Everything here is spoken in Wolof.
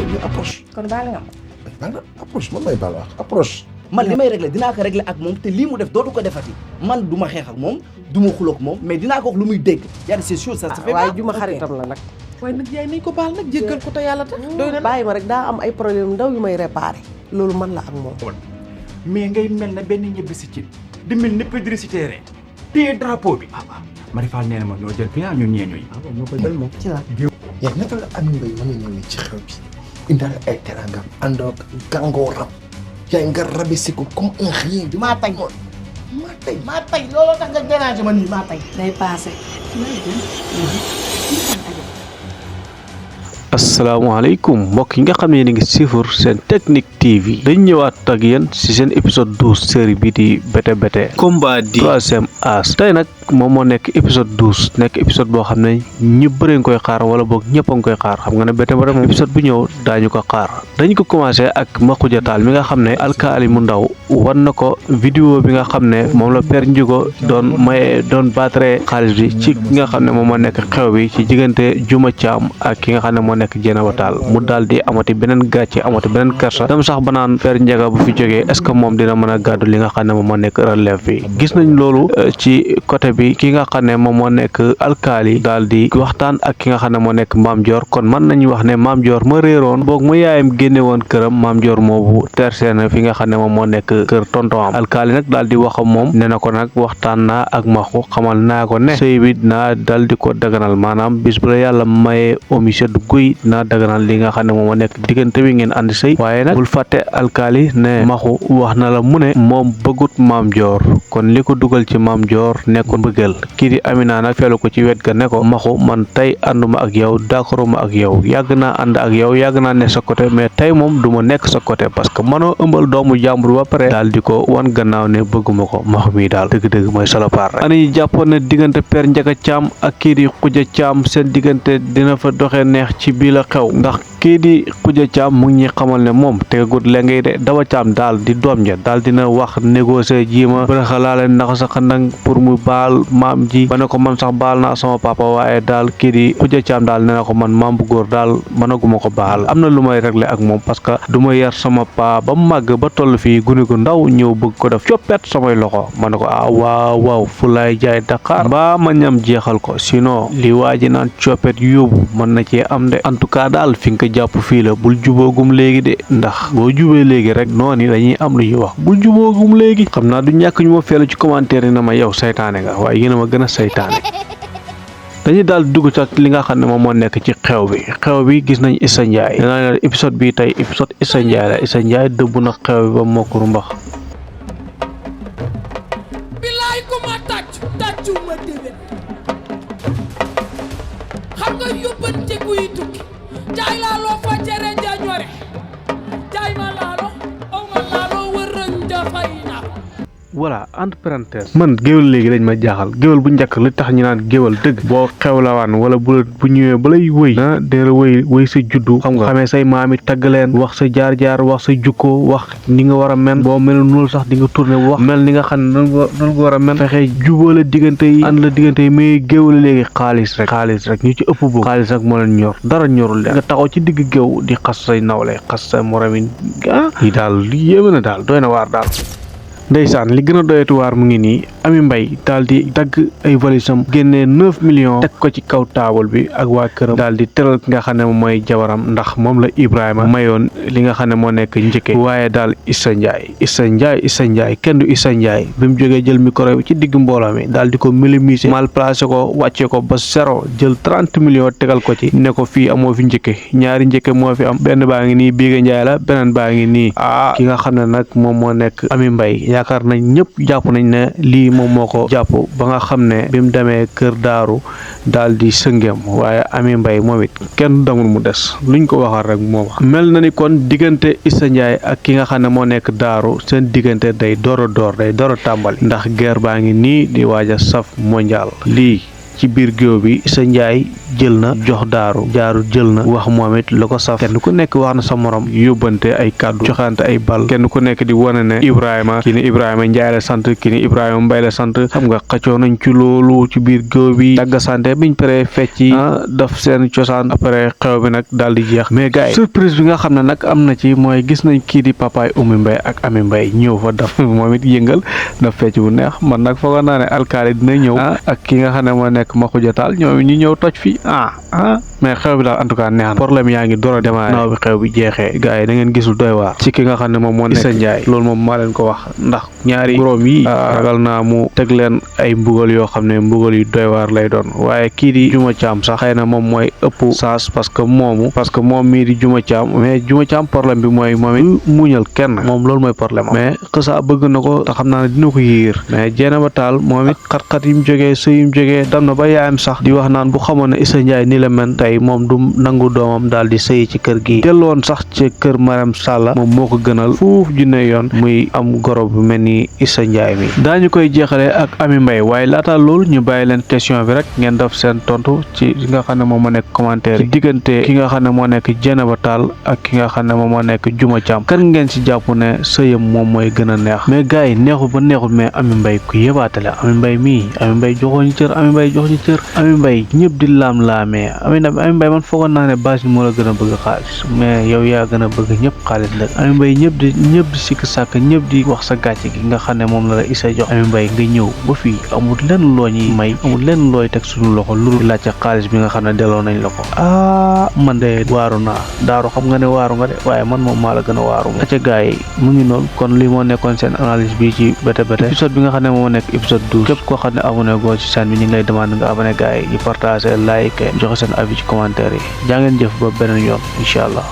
ñu approche. kon baal nga baal na approche man may baal wax approche. man li may régler dinaa ko régler ak moom te lii mu def dootu ko defati man du ma xeex ak moom du ma xuloo ak moom mais dinaa ko wax lu muy dégg yaa c'est sûr ça se fait waaye juma xaritam la nag. waaye nag yaay nañ ko baal nag jéggal ko te yàlla tax. doy na bàyyi ma rek daa am ay problème ndaw yu may réparé loolu man la ak moom. mais ngay mel na benn ñebe si cin di mel ni pédri si terrain téye drapeau bi. Mari Fall nee na ma ñoo jël fi ñun ñee ñooy. ñoo ko jël moom ci la. yaa naka la Ami Mbaye mën a ñëwee ci xew bi indaale ay terangam àndoo ak gàngooram yaay nga rabisi ko comme un rien. maa tay maa tay looloo tax nga déranger ma nii maa tay day passé. asalaamaaleykum mbokk yi nga xam ne yéen a ngi siifur seen Technique TV dañ ñëwaat ak yéen ci seen épisode 12 série bi di Bété Bété combat di troisième âge tey nag moom moo nekk épisode 12 nekk épisode boo xam ne ñu bëri nga koy xaar wala boog ñëpp a nga koy xaar xam nga ne Bété Bété moom épisode bu ñëw daañu ko xaar dañu ko commencé ak Makhoudia Tall mi nga xam ne alkaali mu ndaw wan na ko vidéo bi nga xam ne moom la Père Ndiougo doon maye doon battre xaalis bi ci ki nga xam ne moom moo nekk xew bi ci diggante Juma Thiam ak ki nga xam ne moo nekk Dieynaba Tall mu daal di amati beneen gàcce amati beneen kersa dem sax ba naan Père Ndiaga bu fi jógee est-ce que moom dina mën a gàddu li nga xam ne moom moo nekk relève bi gis nañ loolu ci côté bi ki nga xam ne moom moo nekk alkaali daal di waxtaan ak ki nga xam ne moo nekk Maam Dior kon mën nañu wax ne Maam Dior ma réeroon boog ma yaayam génne woon këram Maam Dior moobu tercé na fi nga xam ne moom moo nekk kër tonton am alkaali nag daal di wax ak moom ne na ko nag waxtaan naa ak Maxu xamal naa ko ne sëy bi naa dal di ko daganal maanaam bis bu la yàlla mayee omi sedd guy naa daganal li nga xam ne moom moo nekk diggante bi ngeen àndi sëy waaye nag bul fàtte alkaali ne Maxu wax na la mu ne moom bëggut Maam Dior kon li ko dugal ci Maam Dior nekkul bëggal kii di Amina nag feelu ko ci wet ga ne ko Maxu man tey ànduma ak yow d'accorduma ak yow yàgg naa ànd ak yow yàgg naa ne sa côté mais tey moom du ma nekk sa côté parce que mënoo ëmbal doomu jàmbur ba pare daal di ko wan gannaaw ne bëgguma ko Maxu mi daal dëgg-dëgg mooy salopard rek ani jàppoon ne diggante Père Ndiaga Thiam ak kii di Khoudia Thiam seen diggante dina fa doxee neex ci bii la xew ndax kii di Khoudia Thiam mu ngi ñuy xamal ne moom tegagut la ngay de Daba Thiam daal di doom ja daal dina wax négocier jiima bërëxa laa leen naxa sa xandang pour mu baal maam ji ba ne ko man sax baal naa sama papa waaye daal kii di Khoudia Thiam daal ne na ko man maam bu góor daal mënaguma ko baal am na lu may régler ak moom parce que du ma yar sama pa ba màgg ba toll fii gune gu ndaw ñëw bëgg ko def coppet samay loxo ma ne ko waaw fu laay jaay Dakar ba ma ñam jeexal ko sinon li waa ji naan coppet yóbbu mën na cee am de en tout cas daal fi nga ko jàpp fii la bul juboogum léegi de ndax boo jubee léegi rek noonu dañuy am lu ñuy wax bul juboogum léegi xam naa du ñàkk ñu ma feelu ci commentaire yi na ma yow saytaane nga waaye yéen a ma gën a saytaane dañuy daal dugg ci li nga xam ne moom moo nekk ci xew bi gis nañ Issa Ndiaye danaa ne épisode bi tey épisode Issa Ndiaye la Issa Ndiaye dëbb na xew bi ba mokkuru mbax bilaay ku ma tàccu ma déwén xam nga yóbbante guy tukki jaay laa loo fa cere ja ñore jaay ma laalo aw ma laalo wërëñ dafay na voilà entre parenthèse man géwél léegi dañ ma jaaxal géwél bu njëkk li tax ñu naan géwél dëgg boo xewlawaan wala bu ñëwee ba lay wëy dee la wëy sa juddu xam nga xamee say maam yi tagg leen wax sa jaar-jaar wax sa jukko wax ni nga war a men boo mel noonu sax di nga tourné wax mel ni nga xam ne noonu nga war a men fexe jubóole diggante yi ànd la diggante yi mais géwél léegi xaalis rek ñu ci ëpp boobu xaalis rek moo leen ñor dara ñorul leen nga taxaw ci digg géew di xas say nawle xas sa morom yi daal yéeme na daal doy na waar daal ndeysaan li gën a doyatu waar mu ngi nii Ami Mbaye daal di dagg ay valisam génnee 9 millions teg ko ci kaw taabal bi ak waa këram daal di teral ki nga xam ne mooy jabaram ndax moom la Ibrahima mayoon li nga xam ne moo nekk njëkke waaye daal Issa Ndiaye kenn du Issa Ndiaye bi mu jógee jël micro bi ci digg mbooloo mi daal di ko minimiser mal placé ko wàcce ko ba zéro jël 30 millions tegal ko ci ne ko fii amoo fi njëkke ñaari njëkke moo fi am benn baa ngi nii Biga Ndiaye la beneen baa ngi nii ki nga xam ne nag moom moo nekk Ami Mbaye yaakaar nañ ñëpp jàpp nañ ne lii moom moo ko jàpp ba nga xam ne bi mu demee kër daaru daal di sëngeem waaye Ami Mbaye moom it kenn damul mu des luñ ko waxal rek moom mel na ni kon diggante Issa Ndiaye ak ki nga xam ne moo nekk daaru seen diggante day door a tàmbali ndax guerre baa ngi nii di waaj a saf mondial lii ci biir géew bi Issa Ndiaye jël na jox Daaru jël na wax moom it la ko saf kenn ku nekk wax na sa morom yóbbante ay kàddu joxante ay bal kenn ku nekk di wane ne Ibrahima kii ni Ibrahima Ndiaye la sant kii ni Ibrahima Mbaye la sant xam nga xëccoo nañ ci loolu ci biir géew bi dagga sante biñ paree fecci daf seen cosaan après xew bi nag daal di jeex mais gars yi surprise bi nga xam ne nag am na ci mooy gis nañ kii di papaay Oumy Mbaye ak Ami Mbaye ñëw fa daf moom it yëngal daf fecc bu neex man nag foog naa ne alkaali dina ñëw ak ki nga xam ne moo nekk Makhoudia Tall ñoom ñu ñëw toj fi mais xew bi daal en tout cas neex na problème yaa ngi door a démarré naaw bi xew bi jeexee gars yi da ngeen gisul doy waar ci ki nga xam ne moom moo nekk Issa Ndiaye loolu moom maa leen ko wax ndax ñaari borom yi ragal naa mu teg leen ay mbugal yoo xam ne mbugal yu doy waar lay doon waaye kii di Juma Caam sax xëy na moom mooy ëpp saas parce que moom mii di Juma Caam mais Juma Caam problème bi mooy moom it muñal kenn moom loolu mooy problème mais xësa bëgg na ko te xam naa ne dina ko yiir mais Dieynaba Tall moom it xat-xat yi mu jógee sëy yi mu jógee dam na ba yaayam sax di wax naan bu xamoon ne Issa Ndiaye ni la mel tey moom du nangu doomam daal di sëy ci kër gi delloon sax ci kër Marème Sall moom moo ko gënal fuuf junne yoon muy am goro bu mel ni Issa Ndiaye mi daañu koy jeexale ak Ami Mbaye waaye laata loolu ñu bàyyi leen question bi rek ngeen def seen tontu ci ki nga xam ne moom moo nekk commentaire yi diggante ki nga xam ne moo nekk Dieynaba Tall ak ki nga xam ne moom moo nekk Juma Caam kan ngeen ci jàpp ne sëyam moom mooy gën a neex mais gars yi neexul ba neexul mais Ami Mbaye ku yëbaate la Ami Mbaye mii Ami Mbaye joxoo ñu cër Ami Mbaye jox ñu cër Ami Mbaye ñëpp di laam-laamee Ami Mbaye man foogoon naa ne bâche moo la gën a bëgg xaalis mais yow yaa gën a bëgg ñëpp xaalis la Ami Mbaye ñëpp di sikk sàkk ñëpp di wax sa gàcce gi nga xam ne moom la la Issa jox Ami Mbaye nga ñëw ba fii amul lenn loo ñuy may amul lenn looy teg suñu loxo lu laajte xaalis bi nga xam ne delloo nañ la ko man de waaru naa Daaru xam nga ne waaru nga de waaye man moom maa la gën a waaru nga ca gars yi mu ngi noonu kon lii moo nekkoon seen analyse bi ci Bété Bété épisode bi nga xam ne moo nekk épisode 12 képp koo xam ne abonné goo ci chaîne bi ñu ngi lay demande nga abonné gars yi ñu partagé like joxe seen avis ci commentaire yi jaa ngeen jëf ba beneen yoon incha allah